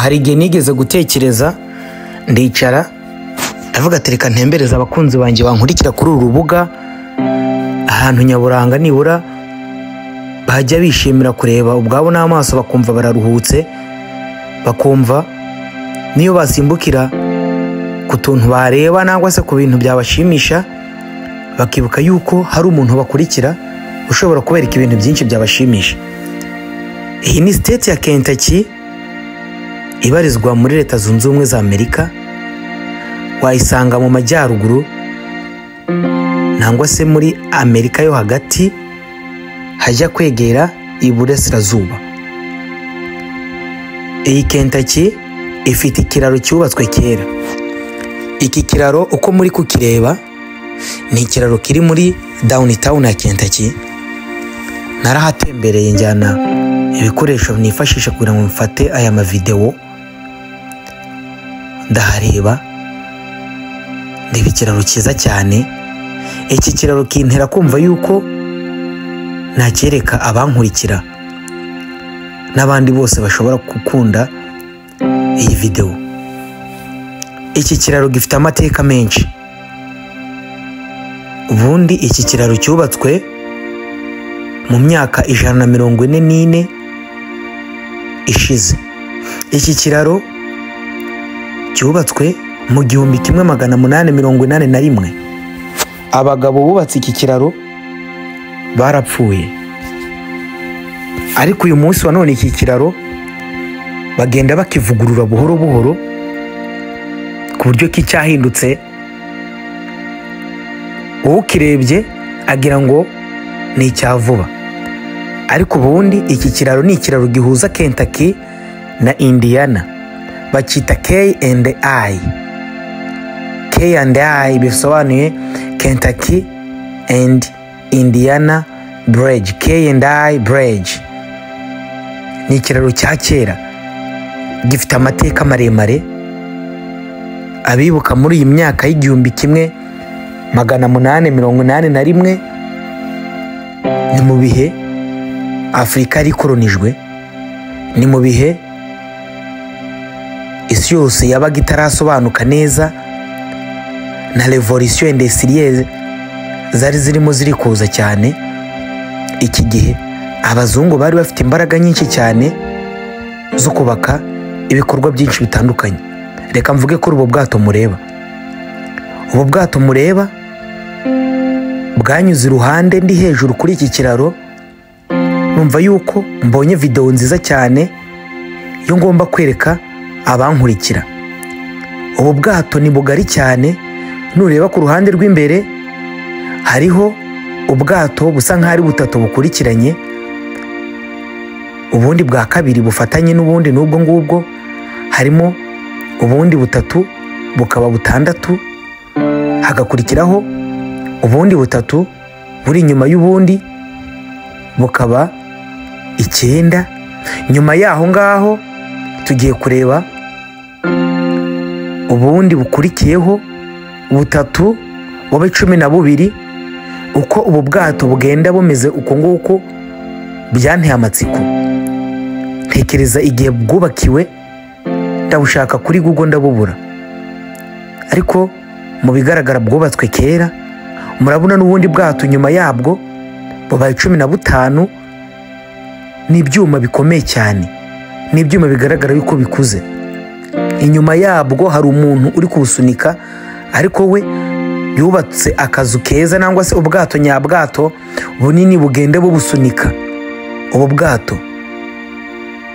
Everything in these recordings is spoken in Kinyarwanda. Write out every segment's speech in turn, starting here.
Hari igihe nigeze gutekereza, ndicara ndavuga ati reka ntembereze abakunzi banjye bankurikira kuri uru rubuga ahantu nyaburanga, nibura bajya bishimira kureba ubwabo n'amaso, bakumva bararuhutse, bakumva niyo basimbukira ku tuntu bareba nangwa se ku bintu byabashimisha, bakibuka yuko hari umuntu bakurikira ushobora kubereka ibintu byinshi byabashimisha. Iyi ni state ya Kentucky ibarizwa muri Leta Zunze Ubumwe za Amerika, wayisanga mu majyaruguru nangwa se muri Amerika yo hagati hajya kwegera iburasirazuba. Iyi Kentucky ifite ikiraro cyubatswe kera. Iki kiraro uko muri kukireba ni ikiraro kiri muri downtown ya Kentucky. Narahatembereye njyana ibikoresho nifashisha kugira ngo mfate aya mavidewo, ndahareba ndeba ikiraro cyiza cyane. Iki kiraro kintera kumva yuko nacyereka abankurikira n'abandi bose bashobora gukunda iyi videwo. Iki kiraro gifite amateka menshi. Ubundi iki kiraro cyubatswe mu myaka 144 ishize. Iki kiraro cyubatswe mu 1881. Abagabo bubatse iki kiraro barapfuye, ariko uyu munsi wa none iki kiraro bagenda bakivugurura buhoro buhoro ku buryo kicyahindutse. Ukirebye agira ngo ni icya vuba, ariko ubundi iki kiraro ni ikiraro gihuza Kentucky na Indiana, bacyita K and I. K and I bisobanuye Kentucky and Indiana Bridge. K and I Bridge ni ikiraro cya kera gifite amateka maremare. Abibuka muri iyi myaka y'1881 ni mu bihe Afurika yari ikolonijwe, ni mu bihe isi yose yabaga itarasobanuka neza, na revolution industrielle zari zirimo ziri kuza cyane. Iki gihe abazungu bari bafite imbaraga nyinshi cyane zo kubaka ibikorwa byinshi bitandukanye. Reka mvuge kuri ubu bwato mureba. Ubu bwato mureba bwanyuze iruhande ndi hejuru kuri iki kiraro, numva yuko mbonye videwo nziza cyane yo ngomba kwereka abankurikira. Ubu bwato ni bugari cyane, nureba ku ruhande rw'imbere hariho ubwato busa nk'aho ari butatu bukurikiranye, ubundi bwa kabiri bufatanye n'ubundi n'ubwo ngubwo, harimo ubundi butatu bukaba butandatu, hagakurikiraho ubundi butatu buri inyuma y'ubundi bukaba 9. Nyuma yaho ngaho tugiye kureba ubundi bukurikiyeho butatu bube 12. Uko ubu bwato bugenda bumeze uko nguko byanteye amatsiko. Ntekereza igihe bwubakiwe, ndabushaka kuri Google ndabubura, ariko mu bigaragara bwubatswe kera. Murabona n'ubundi bwato nyuma yabwo bubaye 15. Ni ibyuma bikomeye cyane, ni ibyuma bigaragara yuko bikuze. Inyuma yabwo hari umuntu uri kubusunika, ariko we yubatse akazu keza nangwa se ubwato nyabwato bunini bugenda bubusunika. Ubu bwato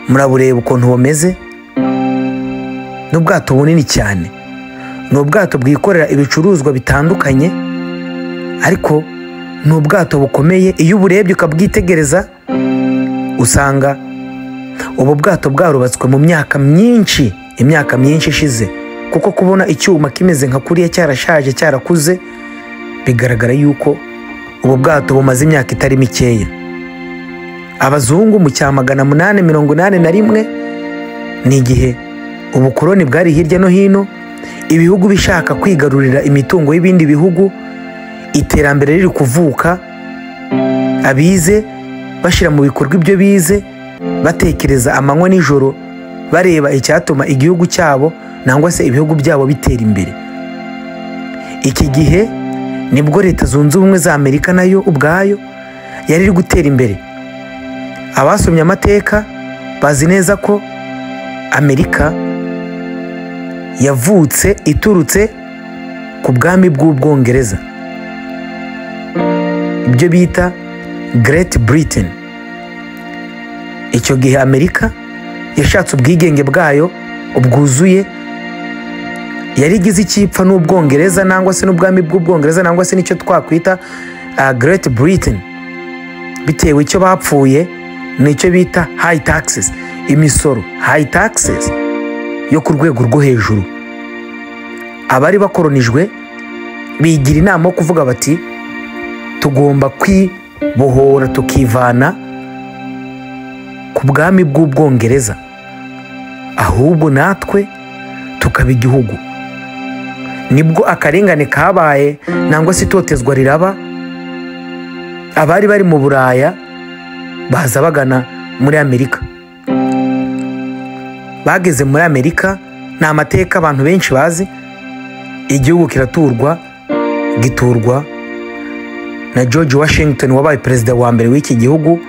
murabureba ukuntu bumeze, ni ubwato bunini cyane, ni ubwato bwikorera ibicuruzwa bitandukanye, ariko ni ubwato bukomeye. Iyo uburebye ukabwitegereza usanga ubu bwato bwarubatswe mu myaka myinshi, imyaka myinshi ishize, kuko kubona icyuma kimeze nka kuriya cyarashaje cyarakuze, bigaragara yuko ubu bwato bumaze imyaka itari mikeya. Abazungu mu cya 881 ni igihe ubukoloni bwari hirya no hino, ibihugu bishaka kwigarurira imitungo y'ibindi bihugu, iterambere riri kuvuka, abize bashyira mu bikorwa ibyo bize, batekereza amanywa n'ijoro Bareba icyatuma igihugu cyabo nangwa se ibihugu byabo bitera imbere. Iki gihe nibwo Leta Zunze Ubumwe za Amerika nayo ubwayo yari iri gutera imbere. Abasomye amateka bazi neza ko Amerika yavutse iturutse ku bwami bw'Ubwongereza, ibyo bita Great Britain. Icyo gihe Amerika yashatse ubwigenge bwayo bwuzuye, yari igize icyipfa n'Ubwongereza nangwa se n'ubwami bw'Ubwongereza nangwa se n'icyo twakwita Great Britain, bitewe icyo bapfuye nicyo bita high taxes, imisoro high taxes yo ku rwego rwo hejuru. Abari bakoronijwe bigira inama yo kuvuga bati tugomba kwibohora tukivana ku bwami bw'Ubwongereza, ahubwo natwe tukaba igihugu. Nibwo akarengane kabaye nangwa se itotezwa riraba, abari bari mu Buraya baza bagana muri Amerika. Bageze muri Amerika, ni amateka abantu benshi bazi, igihugu kiraturwa, giturwa na George Washington wabaye perezida wa mbere w'iki gihugu.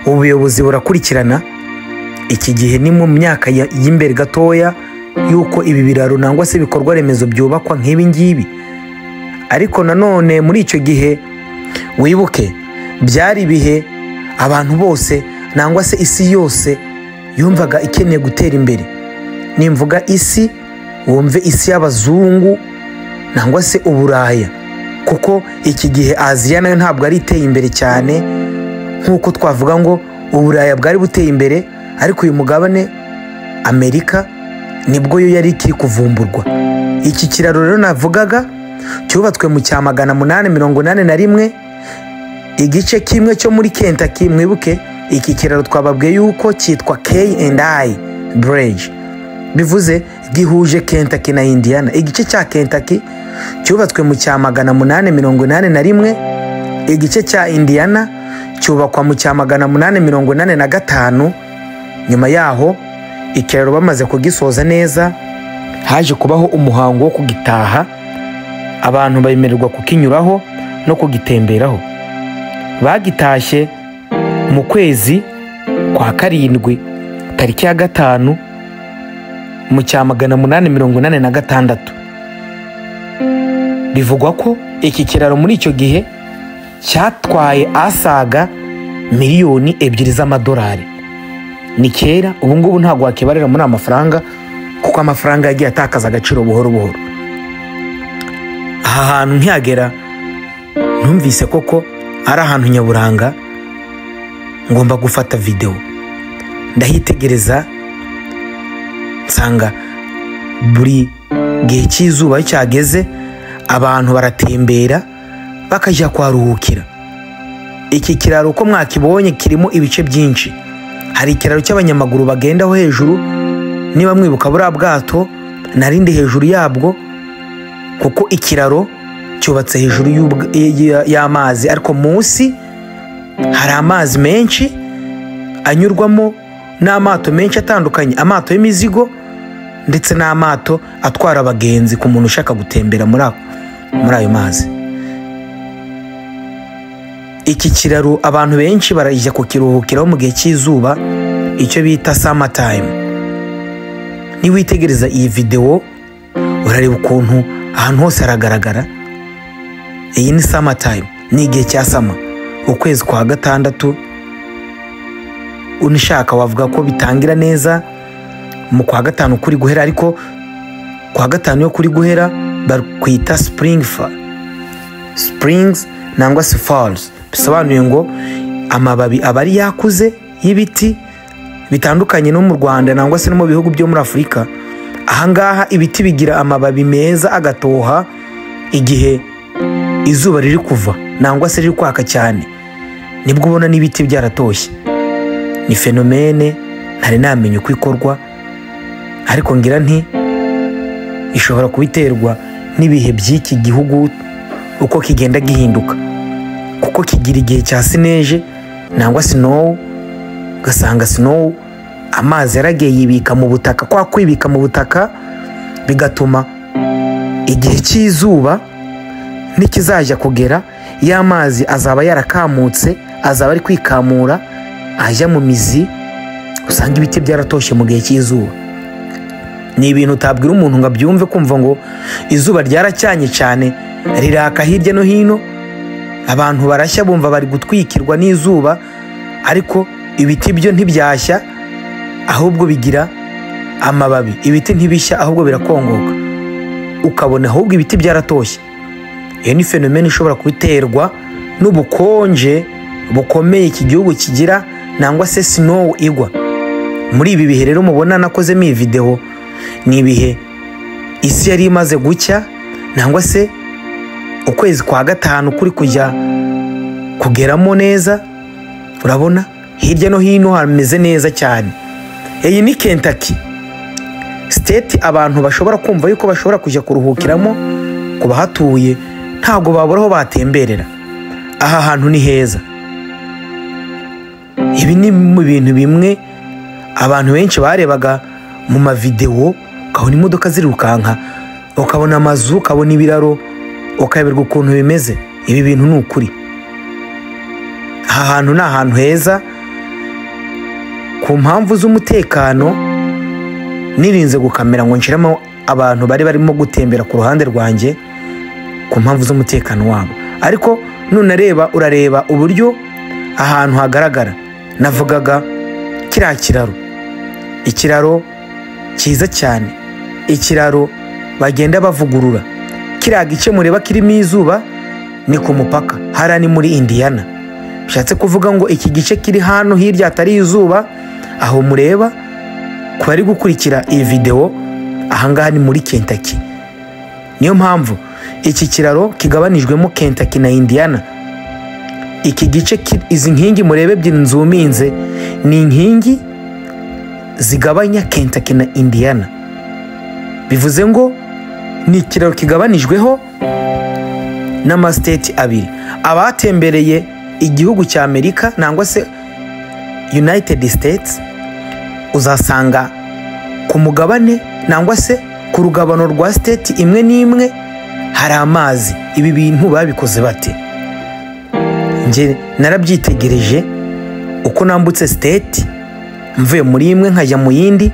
Ubuyobozi burakurikirana. Iki gihe ni mu myaka y'imbere gatoya y'uko ibi biraro nangwa se ibikorwa remezo byubakwa nk'ibi ngibi. Ariko nanone muri icyo gihe wibuke byari ibihe abantu bose nangwa se isi yose yumvaga ikeneye gutera imbere. Nimvuga isi wumve isi y'abazungu nangwa se Uburaya, kuko iki gihe Aziya nayo ntabwo ari iteye imbere cyane nk'uko twavuga ngo Uburaya bwari buteye imbere, ariko uyu mugabane Amerika nibwo yo yari ikiri kuvumburwa. Iki kiraro rero navugaga cyubatswe mu cya 881, igice kimwe cyo muri Kentucky. Mwibuke iki kiraro twababwiye yuko cyitwa K&I Bridge, bivuze gihuje Kentucky na Indiana. Igice cya Kentucky cyubatswe mu cya 881, igice cya Indiana cyubakwa mu cya 885. Nyuma yaho ikiraro bamaze kugisoza neza, haje kubaho umuhango wo kugitaha, abantu bemererwa kukinyuraho no kugitemberaho. Bagitashye mu kwezi kwa karindwi tariki ya 5 mu cya 886. Bivugwa ko iki kiraro muri icyo gihe cyatwaye asaga 2 miliyoni z'amadolari. Ni kera, ubu ngubu ntabwo wakibarira muri amafaranga, kuko amafaranga yagiye atakaza agaciro buhoro buhoro. Aha hantu nkihagera numvise koko ari ahantu nyaburanga, ngomba gufata videwo. Ndahitegereza nsanga buri gihe cy'izuba iyo cyageze abantu baratembera bakajya kuharuhukira. Iki kiraro uko mwakibonye kirimo ibice byinshi. Hari ikiraro cy'abanyamaguru bagendaho hejuru, niba mwibuka buriya bwato narindi hejuru yabwo, kuko ikiraro cyubatse hejuru y'amazi, ariko munsi hari amazi menshi anyurwamo n'amato menshi atandukanye, amato y'imizigo ndetse n'amato atwara abagenzi ku muntu ushaka gutembera muri ayo mazi. Iki kiraro abantu benshi barajya kukiruhukiraho mu gihe cy'izuba, icyo bita summer time. Niwitegereza iyi videwo urareba ukuntu ahantu hose haragaragara. Iyi ni summer time, ni igihe cya summer, ukwezi kwa gatandatu. Unishaka wavuga ko bitangira neza mu kwa gatanu kuri guhera, ariko kwa gatanu yo kuri guhera bakwita spring fa springs nangwa se falls, bisobanuye ngo amababi aba ari yakuze y'ibiti, bitandukanye no mu Rwanda nangwa se no mu bihugu byo muri Afurika. Ahangaha ibiti bigira amababi meza agatoha igihe izuba riri kuva nangwa se riri kwaka cyane, nibwo ubona n'ibiti byaratoshye. Ni phénomène ntari namenya uko ikorwa, ariko ngira nti ishobora kubiterwa n'ibihe by'iki gihugu uko kigenda gihinduka, kuko kigira igihe cya neige nangwa snow, ugasanga snow Amazi yaragiye yibika mu butaka. Kwa kwibika mu butaka bigatuma igihe cy'izuba nikizajya kugera, ya mazi azaba yarakamutse, azaba ari kwikamura ajya mu mizi, usanga ibiti byaratoshye mu gihe cy'izuba. Ni ibintu utabwira umuntu ngo abyumve, kumva ngo izuba ryaracyanye cyane riraka hirya no hino, abantu barashya bumva bari gutwikirwa n'izuba, ariko ibiti byo ntibyashya ahubwo bigira amababi. Ibiti ntibishya ahubwo birakongoka, ukabona ahubwo ibiti byaratoshye. Iyo ni fenomene ishobora kubiterwa n'ubukonje bukomeye iki gihugu kigira, nangwa se snow igwa. Muri ibi bihe rero mubona nakozemo iyi video, ni ibihe isi yari imaze gucya, nangwa se ukwezi kwa gatanu kuri kujya kugeramo neza. Urabona hirya no hino hameze neza cyane. Iyi ni Kentucky state, abantu bashobora kumva yuko bashobora kujya kuruhukiramo. Ku bahatuye ntabwo babura aho batemberera. Aha hantu ni heza. Ibi ni mu bintu bimwe abantu benshi barebaga mu mavidewo, ukabona imodoka zirukanka, ukabona amazu, ukabona ibiraro, ukayoberwa ukuntu bimeze. Ibi bintu ni ukuri. Aha hantu ni ahantu heza. Ku mpamvu z'umutekano nirinze gukamera ngo nshiremo abantu bari barimo gutembera ku ruhande rwanjye, ku mpamvu z'umutekano wabo. Ariko nunareba, urareba uburyo ahantu hagaragara. Navugaga kiriya kiraro, ikiraro cyiza cyane, ikiraro bagenda bavugurura. Kiriya gice mureba kirimo izuba ni ku mupaka, hariya ni muri Indiana. Bishatse kuvuga ngo iki gice kiri hano hirya hatari izuba, aho mureba ku bari gukurikira iyi videwo, ahangaha ni muri Kentucky. Niyo mpamvu iki kiraro kigabanijwemo Kentucky na Indiana. Iki gice, izi nkingi murebe ebyiri nzuminze, ni inkingi zigabanya Kentucky na Indiana. Bivuze ngo ni ikiraro kigabanijweho n'amasiteti abiri. Abatembereye igihugu cya Amerika nangwa se United States, uzasanga ku mugabane nangwa se ku rugabano rwa state imwe n'imwe hari amazi. Ibi bintu babikoze bate? Njye narabyitegereje uko nambutse state mvuye muri imwe nkajya mu yindi.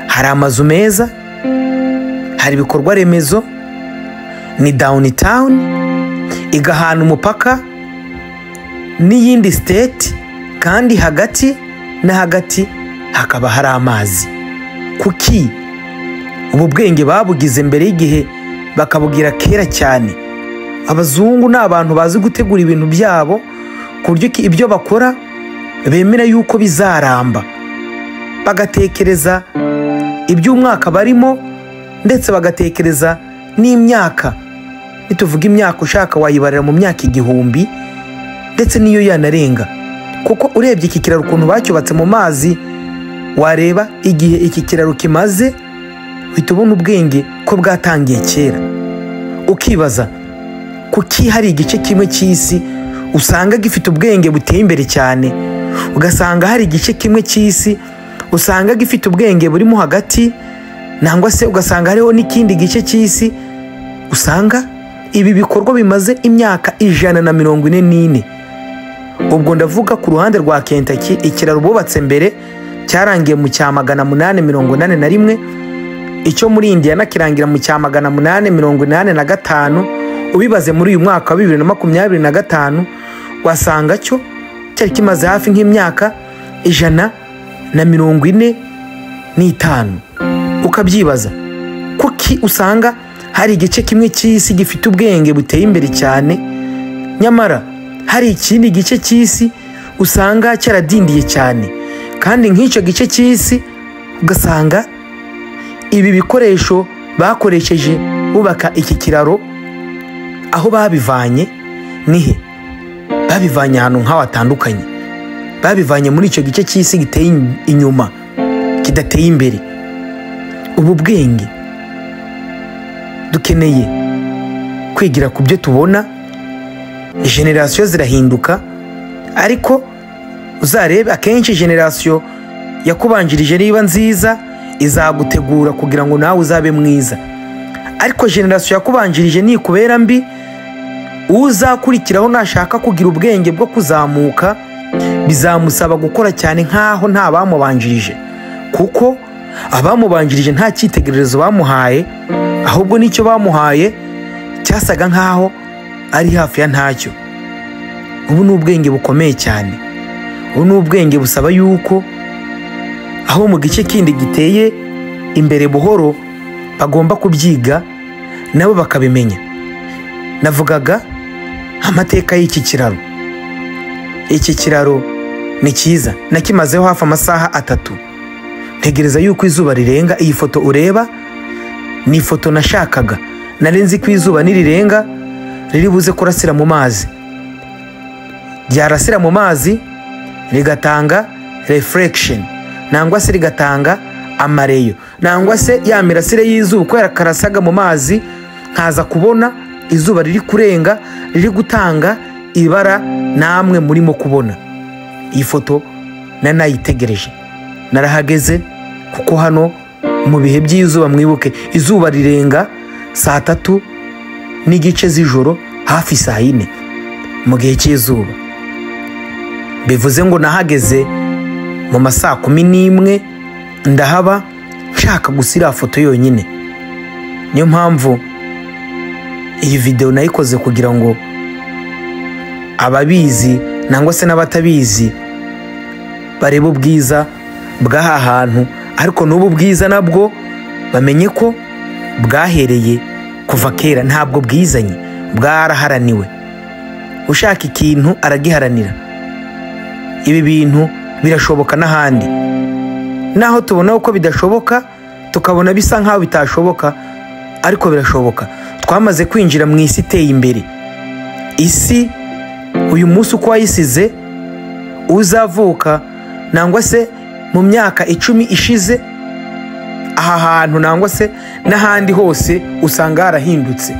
Hari amazu meza, hari ibikorwa remezo, ni downtown igahana umupaka n'iyindi state, kandi hagati na hagati hakaba hari amazi. Kuki ubu bwenge babugize mbere y'igihe, bakabugira kera cyane? Abazungu ni abantu bazi gutegura ibintu byabo ku buryo ibyo bakora bemera yuko bizaramba, bagatekereza iby'umwaka barimo, ndetse bagatekereza n'imyaka. Nituvuga imyaka, ushaka wayibarira mu myaka 1000, ndetse n'iyo yanarenga. Kuko urebye iki kiraro ukuntu bacyubatse mu mazi, wareba igihe iki kiraro kimaze, uhita ubona ubwenge ko bwatangiye kera. Ukibaza kuki hari igice kimwe cy'isi usanga gifite ubwenge buteye imbere cyane, ugasanga hari igice kimwe cy'isi usanga gifite ubwenge burimo hagati, nangwa se ugasanga hariho n'ikindi gice cy'isi usanga ibi bikorwa bimaze imyaka 144. Ubwo ndavuga ku ruhande rwa Kentucky, ikiraro bubatse mbere cyarangiye mu cya 881, icyo muri Indiana kirangira mu cya 885. Ubibaze muri uyu mwaka wa 2025, wasanga cyo cyari kimaze hafi nk'imyaka 145. Ukabyibaza kuki usanga hari igice kimwe cy'isi gifite ubwenge buteye imbere cyane, nyamara hari ikindi gice cy'isi usanga cyaradindiye cyane, kandi nk'icyo gice cy'isi ugasanga ibi bikoresho bakoresheje bubaka iki kiraro aho babivanye nihe? Babivanye ahantu nk'aho hatandukanye, babivanye muri icyo gice cy'isi giteye inyuma, kidateye imbere. Ubu bwenge dukeneye kwigira ku byo tubona. Generasiyo zirahinduka, ariko uzarebe akenshi generasiyo Yakubanjirije niba nziza izagutegura kugira ngo nawe uzabe mwiza, ariko generasiyo yakubanjirije nikubera mbi, uzakurikiraho nashaka kugira ubwenge bwo kuzamuka bizamusaba gukora cyane nk'aho nta bamubanjirije, kuko abamubanjirije nta cyitegererezo bamuhaye, ahubwo n'icyo bamuhaye cyasaga nk'aho ari hafi ya ntacyo. Ubu ni ubwenge bukomeye cyane, ubu ni ubwenge busaba yuko aho mu gice kindi giteye imbere buhoro bagomba kubyiga nabo bakabimenya. Navugaga amateka y'iki kiraro. Iki kiraro ni cyiza, nakimazeho hafi amasaha 3 ntegereza yuko izuba rirenga. Iyi foto ureba ni ifoto nashakaga, nari nzi ko izuba nirirenga riri buze kurasira mu mazi, ryarasira mu mazi rigatanga reflection nangwa se rigatanga amareyo, nangwa se ya mirasire y'izuba kubera karasaga mu mazi, nkaza kubona izuba riri kurenga riri gutanga ibara namwe murimo kubona. Iyi foto nanayitegereje, narahageze, kuko hano mu bihe by'izuba mwibuke izuba rirenga saa 3:30 z'ijoro, hafi saa 4 mu gihe cy'izuba. Bivuze ngo nahageze mu masaa 11 ndahaba nshaka gusa iriya foto yonyine. Niyo mpamvu iyi video nayikoze kugira ngo ababizi nangwa se n'abatabizi barebe ubwiza bw'aha hantu, ariko n'ubu bwiza nabwo bamenye ko bwahereye kuva kera, ntabwo bwizanye, bwaraharaniwe. Ushaka ikintu aragiharanira. Ibi bintu birashoboka n'ahandi, naho tubona ko bidashoboka tukabona bisa nkaho bitashoboka, ariko birashoboka. Twamaze kwinjira mu isi iteye imbere. Isi uyu munsi uko wayisize uzavuka nangwa se mu myaka 10 ishize, aha hantu nangwa se n'ahandi hose usanga harahindutse.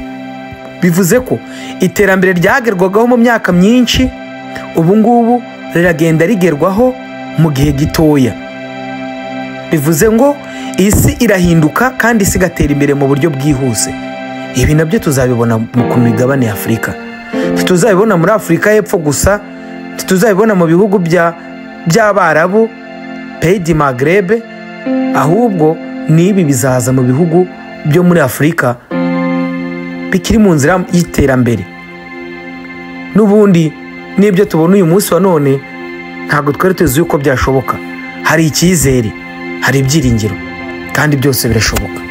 Bivuze ko iterambere ryagerwagaho mu myaka myinshi ubu ngubu riragenda rigerwaho mu gihe gitoya. Bivuze ngo isi irahinduka kandi isi igatera imbere mu buryo bwihuse. Ibi nabyo tuzabibona ku migabane ya Afurika. Tuzabibona muri Afurika y'Epfo gusa, tuzabibona mu bihugu by'Abarabu, Pays du Maghreb, ahubwo n'ibi bizaza mu bihugu byo muri Afurika bikiri mu nzira y'iterambere. N'ubundi n'ibyo tubona uyu munsi wa none ntabwo twari tuzi yuko byashoboka. Hari icyizere, hari ibyiringiro, kandi byose birashoboka.